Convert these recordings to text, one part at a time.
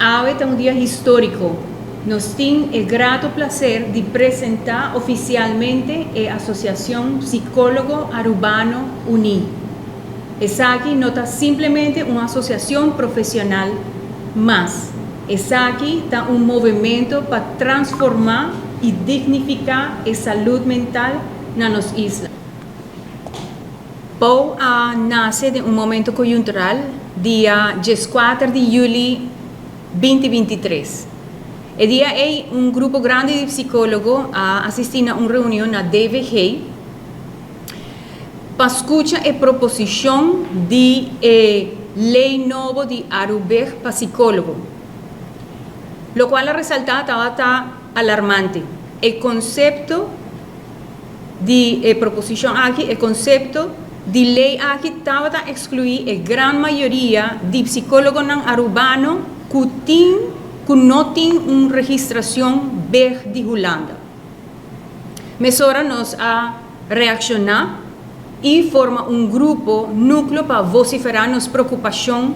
Awe ta un dia historico. Nos tin e grato placer di presenta oficialmente e Asociacion Psicologo Arubano Uni. Esaki no ta simplemente un asociacion profesional mas. Esaki ta un movemento pa transforma y dignifica e salud mental na nos isla. POW a nace den un momento coyuntural, dia 14 di juli 2023. E dia ey un grupo grandi di psicologo a asisti na un reunion na DVG pa scucha e proposicion di e ley nobo di ARUBIG pa psicologo. Locual a resalta tabata alarmante. E concepto di e proposicion aki, e concepto di ley aki tabata exclui e gran mayoria di psicologonan Arubano cu no tin un registracion BIG di Hulanda. Mesora nos a reacciona y forma un grupo nucleo pa vocifera nos preocupacion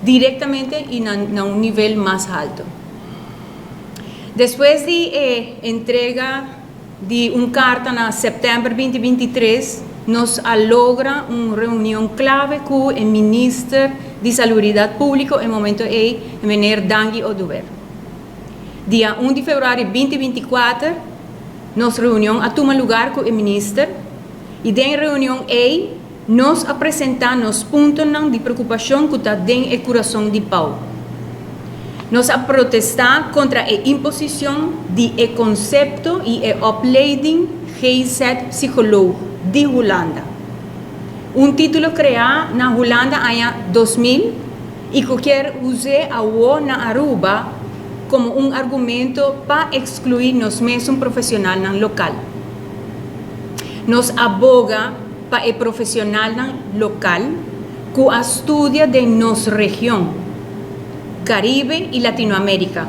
directamente y na un nivel mas halto. Despues di e entrega di un carta na september 2023, nos a logra un reunion clave cu e minister di Salubridad Publico e momento ey, meneer Dangui Oduber. Dia 1 di februari 2024, nos reunion a tuma lugar cu e minister y den reunion ey nos a presenta nos puntonan di preocupacion cu ta den e curason di POW. Nos a protesta contra e imposicion di e concepto y e opleiding GZ Psycholoog di Hulanda. Un titulo crea na Hulanda aña 2000 y cu kier usa awo na Aruba como un argumento pa exclui nos mesun profesionalnan local. Nos a boga pa e profesionalnan local cu a studia den nos region, Caribe y Latinoamerica,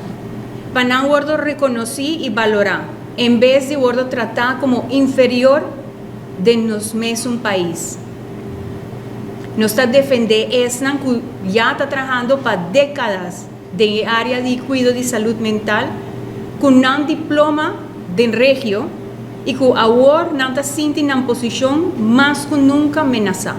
pa nan wordo reconoci y valora, en bes di wordo trata como inferior den nos mesun pais. Nos ta defende esnan cu ya ta trahando pa decadas den area di cuido di salud mental, cu nan diploma den regio y cu awor nan ta sinti nan posicion mas cu nunca menasa.